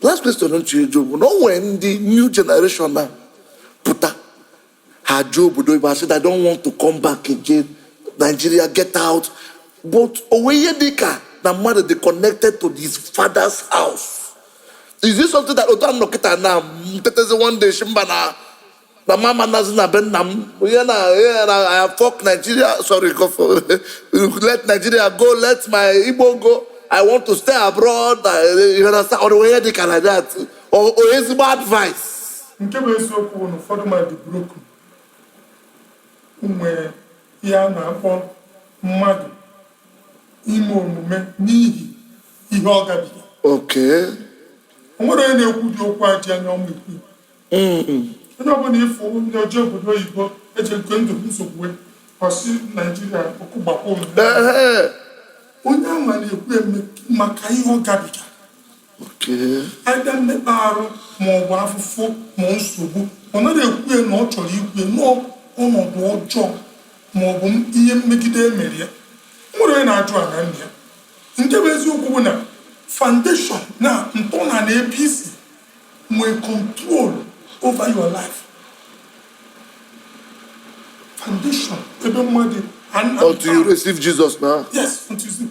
Last question m chọrọ ịjụ bụ na o nwere ndị new generation na pụta, ha jụọ obodo oyibo, asị, "I don't want to come back again. Nigeria, get out." But o nwee ihe dị ka na mmadụ dị connected to his father's house. Is this something that otu a nọ kịta na ntetezi one day shi mba na mama nazi na be nna m, ihe na I fuck Nigeria, sorry, go for, let Nigeria go, let my Igbo go, I want to stay abroad, you understand? Ọ ihe dị ka like that or ezigbo advice? Nke bụ eziokwu bụ na ụfọdụ mmadụ broken, nwere ihe a na-akpọ mmadụ ime omume n'ihi ihe ọ gabiga. O nwere onye na-ekwu dị okwu a ji anya ọma ekwu. Onye ọbụla ịfụ ndị oji obodo oyibo eji ego ndụ nsogbu ọsị Naijiria ọkụ gbakwa omume. Onye ahụ na-ekwu eme maka ihe ọ gabiga, either mmekpa arụ ma ọ bụ afụfụ ma nsogbu. Ọ naghị ekwu ya na ọ chọrọ ikwu ya nọọ ọnọdụ ọjọọ ma ọ bụ ihe mmegide emere ya. Nwere onye na-ajụ ana nna ya. Nke bụ eziokwu bụ na foundation na ntọala na ebe isi nwee control over your life, foundation ebe mmadụ Until you receive Jesus now. Yes, until you see.